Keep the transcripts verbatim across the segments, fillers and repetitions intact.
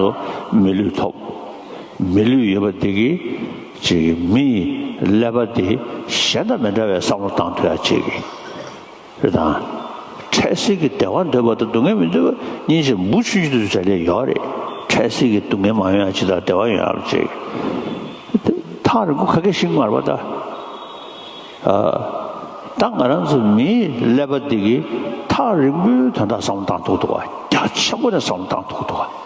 ཚོ་མི་ལུས་ཐོབ། མི་ལུས་ཡོད་པ་འདི་གིས་ཅིག་མི་ཡི་ཀླད་པ་འདི་གཞན་དང་མི་འདྲ་བའི་བསམ་བློ་བཏང་ཐུབ་ཡ་བྱེད་ཀྱི་རེད་དང་། འཕྲལ་སེལ་གྱི་བདེ་བ་འདོད་པ་དང་སྡུག་བསྔལ་མི་འདོད་པ་གཉིས་ཆ་འབུ་ཆུང་ཆུང་དུ་བྱ་ལས་ཡོད་རེད། འཕྲལ་སེལ་གྱི་སྡུག་བསྔལ་མ་ཡོང་ཡ་ཇི་ལྟར་བདེ་བ་ཡོང་ཡ་ལ་བྱེད་ཀྱི། ཐག་རིང་པོ་ག་གེ་ཞིག་མ་རེད་པ་ད། ཨ། ད་ང་རང་ཚོ་མིའི་ཀླད་པ་འདི་གིས་ཐག་རིང་པོའི་དོན་དག་བསམ་བློ་བཏང་ཐུབ་འདུག་ག་རྒྱ་ཆེན་པོ་ནས་བསམ་བློ་བཏང་ཐུབ་འདུག་ག་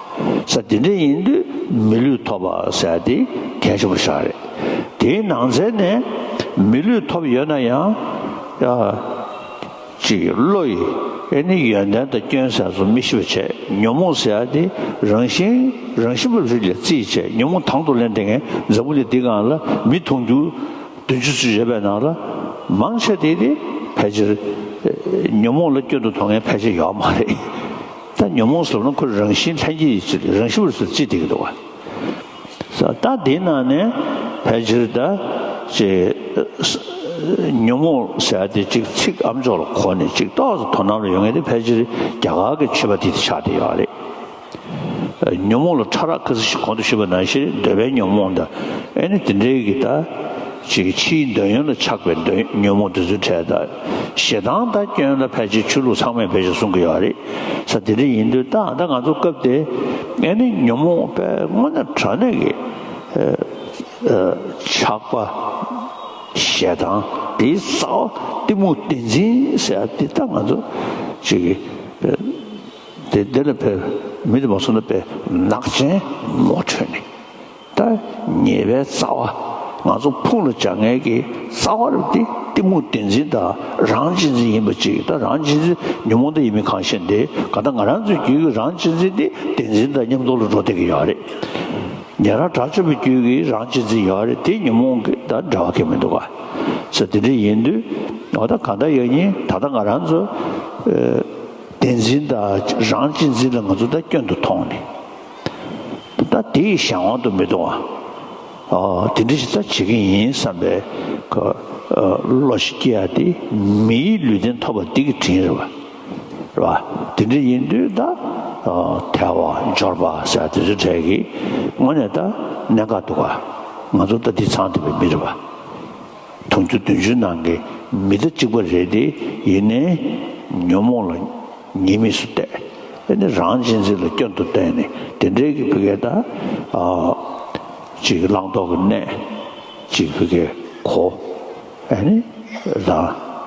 ས་དེ་འདྲ་ཡིན་དུས་མི་ལུས་ཐོབ་པ་ཟེར་ཡ་དེ་གལ་ཆེན་པོ་ཞིག་རེད། དེའི་ནང་ཚན་ནས་མི་ལུས་ཐོབ་ཡོད་ན་ཡང་། ཡ། ཅིག་བློ་ཡི་ཨེ་ནི་ཡོན་ཏན་དང་སྐྱོན་ཟེར་ཚོ་མི་ཤེས་པ་བྱས། ཉོན་མོངས་ཟེར་ཡ་དེ་རང་བཞིན་རང་བཞིན་པ་རིགས་ལ་རྩིས་བྱས། ཉོན་མོངས་དང་དུ་ལེན་བསྡད་མཁན་འཛམ་བུ་གླིང་འདི་སྒང་ལ་མི་མཐོང་རྒྱུ་བདུན་ཅུ་ཙམ་ཡོད་པའི་ནང་ལ་མང་ཆེ་དེ་དེ་ཕལ་ཆེར་ཉོན་མོངས་ལ་སྐྱོན་དུ་མཐོང་མཁན་ཕལ་ཆེར་ཡོད་མ་རེད། ད་ཉོན་མོངས་ཟེར་ན་ཁོ་རང་བཞིན་ལྷན་སྐྱེས་ཡིན་ཕྱིར་རང་བཞིན་པ་རིགས་ལ་རྩིས་བསྡད་ཀྱི་འདུག་ག་ས་ད་དེའི་ནང་ནས་ཕལ་ཆེར་ད་ཅིག་ཉོན་མོངས་ཟེར་ཡ་དེ་ཅིག་ཚིག་ཨ་མཆོག་ལ་གོ་ནས་ཅིག་ཏོག་ཙམ་དོ་སྣང་ལ་ཡོང་མཁན་དེ་ཕལ་ཆེར་རྒྱ་གར་གྱི་ཆོས་པ་དེ་དེ་ཆགས་བསྡད་ཡོད་རེད། ཉོན་མོངས་ལ་ཕྲ་རགས་ཁ་སང་གོང་དུ་ཞུས་པ་ནང་བཞིན་འདོད་པའི་ཉོན་མོངས་དང་ཨེ་ནི་དེ་འདྲའི་གི་ད་ཅིག་ཕྱིའི་འདོད་ཡོན་ལ་ཆགས་པའི་འདོད་ཉོན་མོངས་དེ་ཚོའི་གྲས་དང་། ཞེ་སྡང་དང་སྐྱོན་ལ་ཕལ་ཆེར་ཆོས་ལུགས་ཚང་མས་ཕལ་ཆེར་གསུང་གི་ཡོད་རེད། ས་དེ་འདྲ་ཡིན་དུས་ད་ད་ང་ཚོ་སྐབས་དེ་ཨེ་ནི་ཉོན་མོངས་དཔེ་དངོས་གནས་དྲང་གནས་ཀྱི་ཨ་ཨ་ཆགས་པ། ཞེ་སྡང་དེའི་རྩ་བ་གཏི་མུག་བདེན་འཛིན་ཟེར་ཡ་དེ་ད་ང་ཚོ་ཅིག་གི་ཨ་དེ་དེ་ལ་དཔེ་མི་དེ་མ་སོང་ན་དཔེ་ནག་ཅན་ངོ་འཕྲོད་ནས། ད་ཉེས་པའི་རྩ་བ་ང་ཚོ་ཕུང་ལ་སྦྱར་མཁན་གྱི་རྩ་བ་རུ་དེ་གཏི་མུག་བདེན་འཛིན་དང་རང་གཅེས་འཛིན་ཡིན་པ་ཅིག་ད་རང་གཅེས་འཛིན་ཉོན་མོངས་དེ་ཡིན་མིན་གང་ཤེས་ཏེ། གང་ལྟར་ང་རང་ཚོའི་རྒྱུད་ཀྱི་རང་གཅེས་འཛིན་དེ་བདེན་འཛིན་དང་མཉམ་དུ་ལ་འགྲོ་བསྡད་ཀྱི་ཡོད་རེད། ཉན་རང་དགྲ་བཅོམ་པའི་རྒྱུད་ཀྱི་རང་གཅེས་འཛིན་ཡོད་རེད། དེ་ཉོན་མོངས་ཀྱི་ད་འབྲེལ་བ་གང་ཡང་མི་འདུག་ག་ས་དེ་འདྲ་ཡིན་དུས་འོ་ད་གང་ལྟར་ཡང་ཡིན་ད་ལྟ་ང་རང་ཚོ་ཨ་བདེན་འཛིན་དང་རང་གཅེས་འཛིན་ལ་ང་ཚོ་ད་སྐྱོན་དུ་མཐོང་ནས། ད་དེ་ཡི་གཞན་དབང་དུ་མི་གཏོང་བ། ཨ་དེ་འདྲ་ཞིག་ད་བྱེད་ཀྱི་ཡིན་བསམ་པའི་ཁ་ཨ་བློ་ཞིག་སྐྱེ་ཡ་དེ་མིའི་ལུས་རྟེན་ཐོབ་པ་འདི་གི་དྲིན་རེད་བ། རེད་བ། དེ་འདྲ་ཡིན་དུས་ད་ཨ་དལ་བ་འབྱོར་པ་ཟེར་དེ་ཚོའི་གྲས་ཀྱི་དངོས་གནས་ད་གནད་འགག་འདུག་ག་ང་ཚོ་ད་འདི་ཚང་ཐུབ་པའི་མི་རེད་བ། དུང་ཕྱུར་བདུན་ཅུ་ནང་གི་མི་ད་གཅིག་པ་རེད་དེ། ཡིན་ནའི་ཉོན་མོངས་ལ་ཉེས་དམིགས་སུ་བལྟས། ཨེ་ནི་རང་གཅེས་འཛིན་ལ་སྐྱོན་དུ་བལྟས་ནས་དེ་འདྲའི་གི་ཕ་གི་ད་ཨ་ཅིག་བླང་དོར་གྱི་གནས་ཅིག་ཕ་གི་གོ། ཨེ་ནི་ད་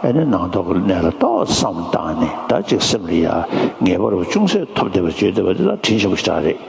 ཨེ་ནི་ནང་དོག་གི་གནས་ལ་ཏོག་བསམ་བཏང་ནས་ད་ཅིག་སེམས་ལ་ཡ་ངེས་པར་ཅུང་ཟད་ཐོབ་བསྡད་པ་བརྗོད་བསྡད་པ་དེ་ད་དྲིན་ཆེན་པོ་ཞེ་དྲག་རེད།